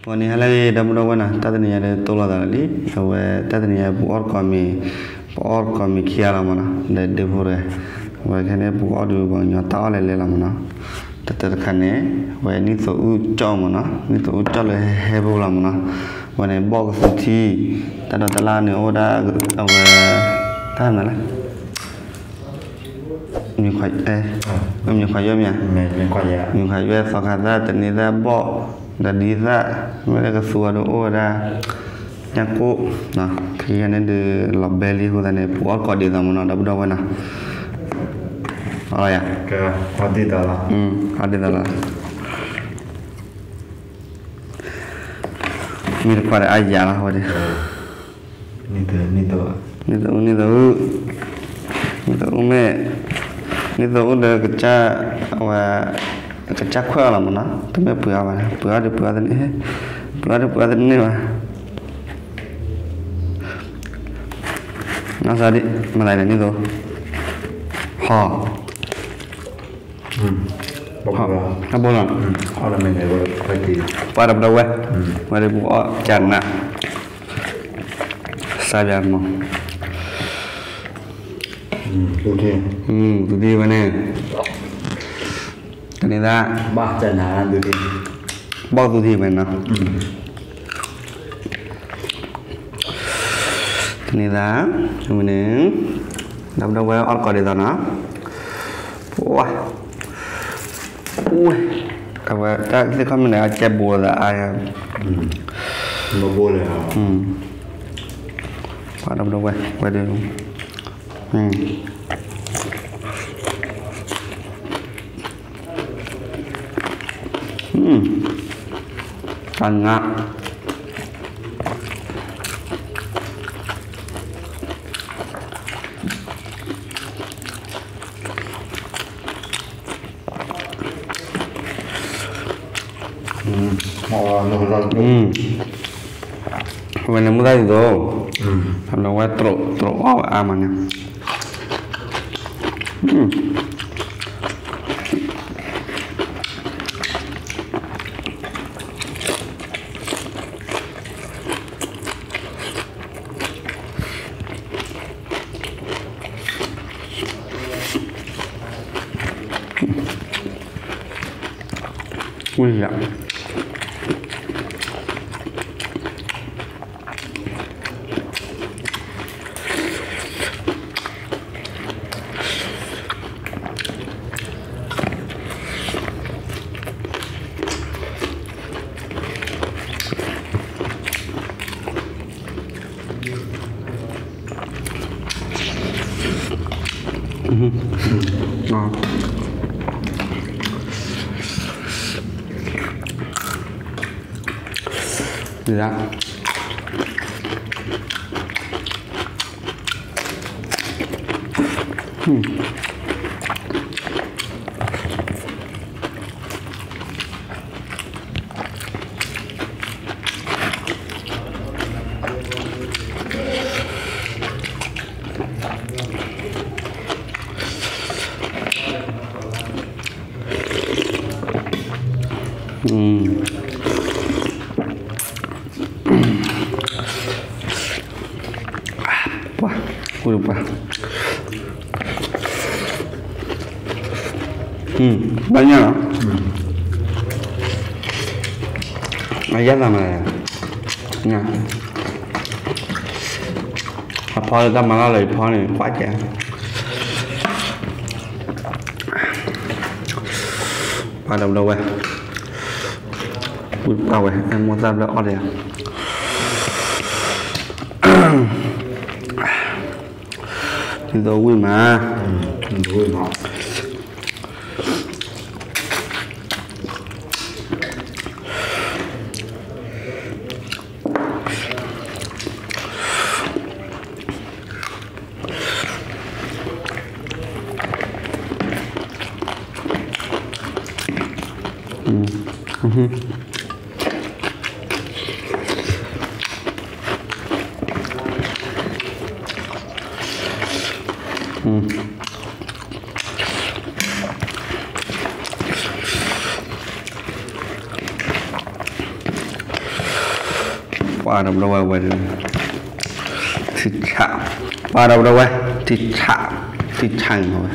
ဂီၤနံၤဟါလၢအဂ့ၤ ဒီပုၢ်ဒီဝဲၢ်နီၤ, တၢ်တနံၤညါဒီးတိၢ်လိာ်သးလီၤလံ. အဝဲတၢ်တနံၤညါပအီၣ်တကိးမ့ၤ, ပအီၣ်တကိးမ့ၤခံဂၤလီၤမ့ၢ်နီၤ, ဒီးဒ့ဖိတဂၤ, အဝဲခဲန့ၣ်ပကအီၣ်ဒုးပှၤကညီတၢ်အီၣ်လဲၤလဲၤလီၤမ့ၢ်နီၤ. တၢ်တခါန့ၣ် အဝဲနံၣ်သိးအူကၠီၣ်မ့ၢ်နီၤ, နံၣ်သိးအူကၠီၣ်လၢဟဲဟဲဖိလီၤမ့ၢ်နီၤ, အဝဲန့ၣ်ဘီၣ်ကသူထံ, တၢ်ဒီးတလါန့ၣ်အိၣ်ဒၣ်, အဝဲ, တၢ်မနုၤလဲၣ် မ့ၢ်ခွါယဲၢ်မ့ၢ်ဧါ, မ့ၢ်ခွါယဲၢ်သီခါသၣ် တန့ၤသၣ်ဘီၣ်, ဒီးဒ်သၣ်, မ့ၢ်လၢကသူအီၤဒီးအိၣ်ဝဲဒၣ်, ညၣ်ကိၣ်, ခံဂၤန့ၣ်ဒုးလီၤဘဲလံအဃိသတးန့ၣ် ပအီၣ်တကိးဒ်သိးမ့ၢ်နီၤ ဒီပုၢ်ဒီဝဲၢ်နီၤ, အီယၤ, အီၣ်ဒ်သိးလီၤ, အီၣ်ဒ်သိးလီၤ, မ့ၢ်တခွါဒီးအါယၤလီၤဝဲဒၣ် နံၣ်သိးအူ, နံၣ်သိးအူ, နံၣ်သိးအူမ့ၢ်, နံၣ်သိးအူဒီးကစၢ်, အဝဲ, ကစၢ်ခွဲးအီၤလီၤမ့ၢ်နီၤ, တမ့ၢ်ပှ့ၤအီၤဘၣ်, ပှ့ၤအီၤဒီးပှ့ၤအီၤတန့ၢ်, ပှ့ၤအီၤဒီးပှ့ၤအီၤတန့ၢ်ဘၣ်, နီၢ်စၢ်ဒံး, မတၤလဲၣ်နံၣ်သိး, ဟီ အဘိလီၤ, ပှၤဒီပုၢ်ဒီဝဲၢ်, ဝဲဒၣ်ပအီၣ်ကနၣ်, စၢ်ဘျါမး, သူထံဝဲန့ၣ်, တန့ၤသၣ်, ဘီၣ်သူထံဝဲနီၤ, တန့ၤသၣ်, ဝဲန့ၣ်, ဒီပုၢ်ဒီဝဲၢ်အီၣ်တကိးဒ်သိးနီၤ, ပှၤ အဝဲတၢ်သ့ၣ်ခီမ့ၢ်န့ၣ် အကဲဘိသးအါ, ဘိလၢ, ပှၤဒီပုၢ်ဒီဝဲၢ်ဝဲဒၣ်, တၢ်နါ ဝဲန့ၣ်မူသၣ်ဒ်သိး, အဝဲတြိးအီၣ်ဝဲအါမးန့ၣ်, ဝံၤလီၤ. ပှၤ, ပှၤ, ဘၣ်ညါလီၤ, အယါသးမး, အဖီလၢတၢ်မၤလၢ်လၢယဖီန့ၣ် ကွၢ်ကဲ ပှၤဒီပုၢ်ဒီဝဲၢ်, ဝံၣ်ပှၢ်ဝဲ အဲၣ်မိၢ်သၣ်ဘျၢၣ်အီၣ်တယၤ, ဒ်သိးဝံၣ်မး, ဝံၣ်မး. ပှၤဒီးဘျီဝဲဝဲဒၣ်, ထံဆး, ပှၤဒီးဘျီဝဲ, ထံဆး, ထံဆးမးဝဲ,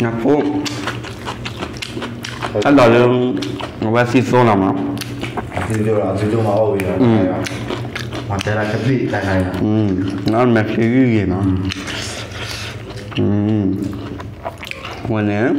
နဖိ, အလီၤလၢ, အဝဲသံသိလီၤမး, သံသိလီၤ, သံသိမးအိၣ်ဝဲ, မၤတဲလၢကဘျံးတၢ်ခါ, နမဲာ်ချံဂံၢ်ဂ့ၤနီၤ, ဝဲန့ၣ်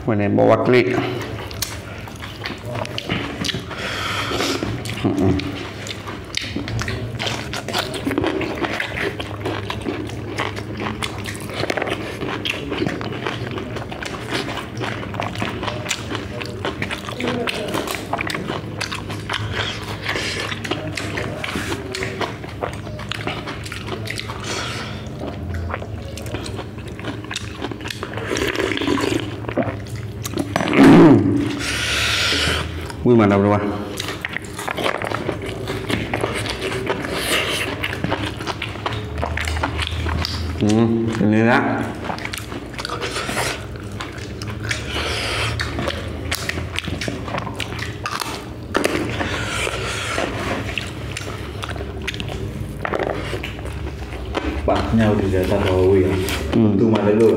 ဝဲန့ၣ်ဘီဝါကျ့ၣ်, ဝံၣ်မးဒီးဘျီဝဲ, န့ၣ်လၢ ပှၤညၣ်ဝဲဒ်လဲၣ်တၢ်တီဝဲယၤ, တူၢ်မးလၢလိၣ်လီၤ,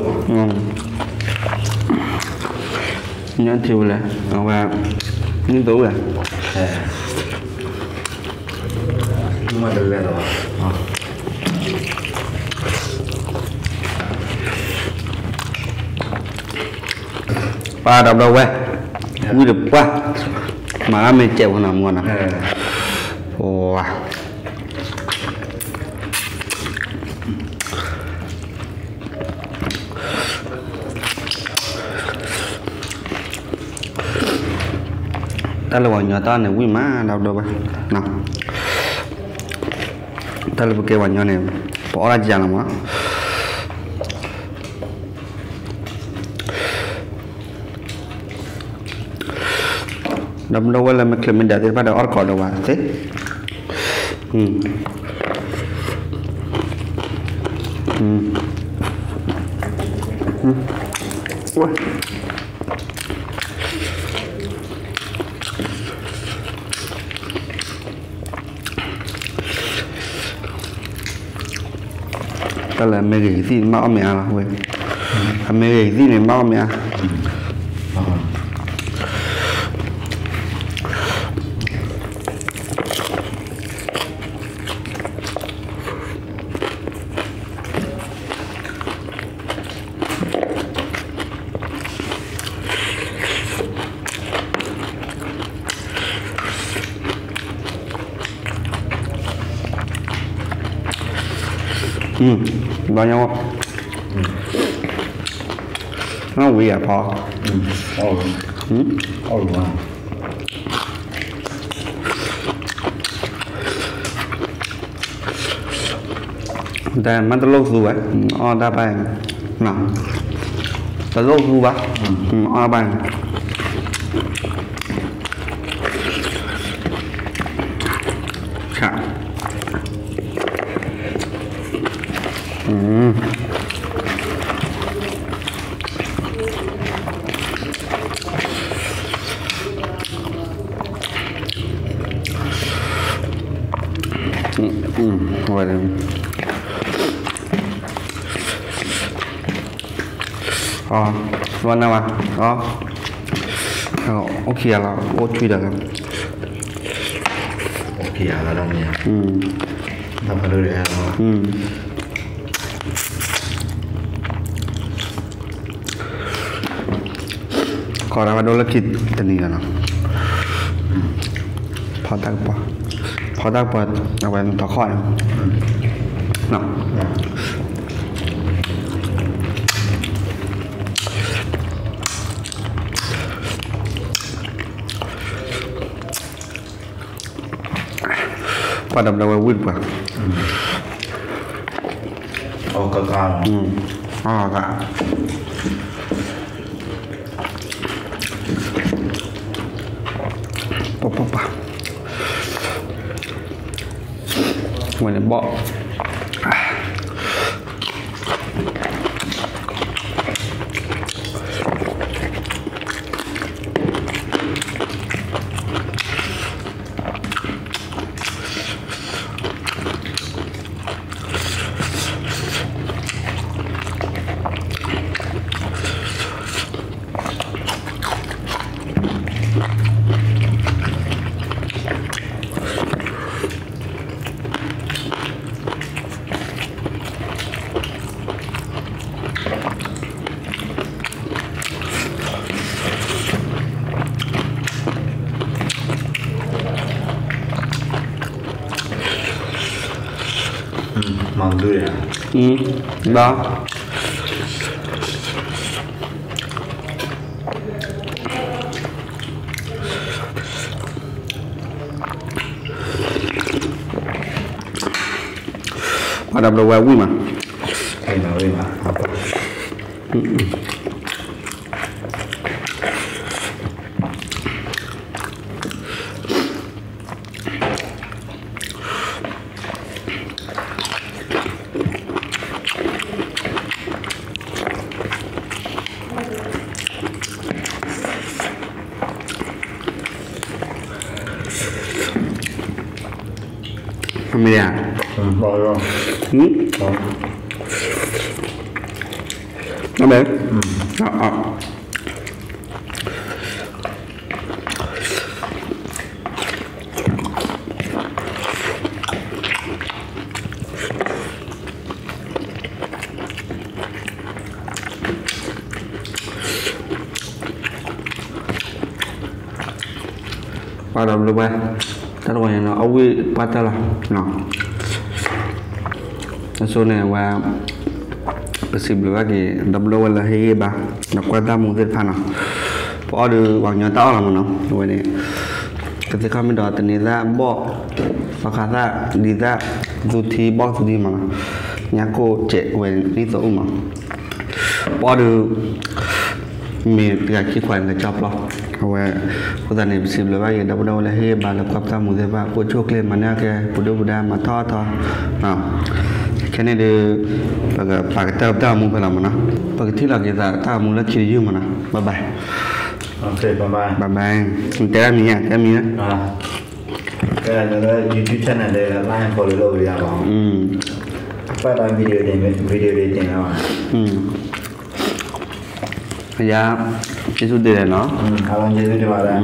ညၣ်ထံဝဲလဲၣ်, အဝဲ, နံၣ်သိဝဲ, တူၢ်မးတလဲၣ်လီၤ, ပှၤဒီးဘျီဝဲ, ဝံၣ်ဒီးပှၢ်, မၤဂၤမ့ၢ်ကဲးဖိနၤမူနီၤ, ဝါ တၢ်လၢပှၤကညီတၢ်န့ၣ် ဝံၣ်မးဒီးဘျီဝဲ, တၢ်လၢပကဲပှၤကညီန့ၣ်, ပအီၣ်တၢ်ကယၤလီၤမး ဒီးမ့ၢ်ဒိဝဲလၢမ့ၢ်ချ့မ့ၢ်ဒၣ်သ့ၣ်တဖၣ်ဒီးအီၣ်တကိးဒီးဝဲသ့, တၢ်လၢအမ့ၢ်ဂ့ၤကသံၣ်န့ၣ် မ့ၢ်အီၣ်မ့ၢ်အါလီၤဝဲ, အမ့ၢ်ဂ့ၤကသံၣ်န့ၣ် မ့ၢ်အီၣ်မ့ၢ်အါ ဘၣ်ညါဝဲ, နဝံၤယၤဖီ, တမ့ၢ်တလိၣ်သူဘၣ်, အီၣ်တၢ်ဘၣ်, တလိၣ်သူဘၣ်, အီၣ်ဘၣ်, ဝဲ, ဝဲနၤဘၣ်, အိၣ်ခံဂၤလီၤ, အိၣ်ထွံဒီးလီၤ, အိၣ်ခံဂၤလီၤ, ကီးဒၣ်ဝဲဒိလၢခံတနံၤလီၤနီၤ, ဖီတၢ်ကပီၤ, ဖီ ပှၤတၢ်ပှၤ အဝဲနထီခီၣ်န့ၣ် ပှၤဒီးဘျီဝဲဝံၣ်တပှၤ အီကက ပပပ ဝဲန့ၣ်ဘီၣ် မၤဒုးယၤ ဘၣ် ပှၤဒီးဘျီဝဲဝံၣ်မး ဝံၣ်မး ဝံၣ်မး မ့ၢ်ဧါ မ့ၢ် ပှၤဒီးဘျီဝဲ တၢ်တဝီညါနီၤ အဝံၣ်ပှၢ်တၢၢ်လီၤ အဆိန့ၣ်ဝဲ ပစံးဘျုးဘၣ်က့ၤ ဒီးဘျီဝဲလၢဟ့ၣ်ဂံၢ်ဘါ ဒီးကွၢ်တၢ်မူသ့ၣ်တဖၣ်နီၤ ပအီၣ်ဒီးပှၤကညီတၢ်အီၣ်လီၤမးနီၤ အဝဲန့ၣ် ကသ့ၣ်ခီၣ်မ့ၢ်ဒီးတန့ၤသၣ်ဘီၣ် သီခါသၣ်ဒံသၣ် သူထံဘီၣ်သူထံမးနီၤ ညါကိၣ်စဲးဝဲဒ်သိးအိၣ်မး ပအီၣ်ဒီး မ့ၢ်တဂၤခံခွါန့ၣ်လၢကၠီပျီ အဝဲ အဃိသတးန့ၣ် ပစံးဘျုးဘၣ်က့ၤ ဒီပုၢ်ဒီဝဲၢ်လၢဟ့ၣ်ဂံၢ်ဘါလၢကွၢ်ပတၢ်မူသ့ၣ်တဖၣ် အိၣ်ဆူၣ်အိၣ်ချ့မၤန့ၢ်အီၣ်ကဲ ပူၤဒုၣ်ပူၤဒါမၤထီၣ်အါထီၣ် ခဲန့ၣ်ဒီး ပကပာ်ကတၢၢ်ပတၢ်မူဖဲလီၤမးနီၤ ပကထံၣ်လီၤက့ၤသးတၢ်မူလၢခံတယုၢ်မးနီၤ bye bye နတဲတၢ်မံၤဧါ တဲမံၤဧါ YouTube channel ဒီး line follow လီၤဝဲဒၣ်လီၤ ပာ်တၢ် video ဒ်န့ၣ် ယၤ ကျေးဇူးတင်တယ်နော် အလီၤ ကျေးဇူးတင်ပါတယ်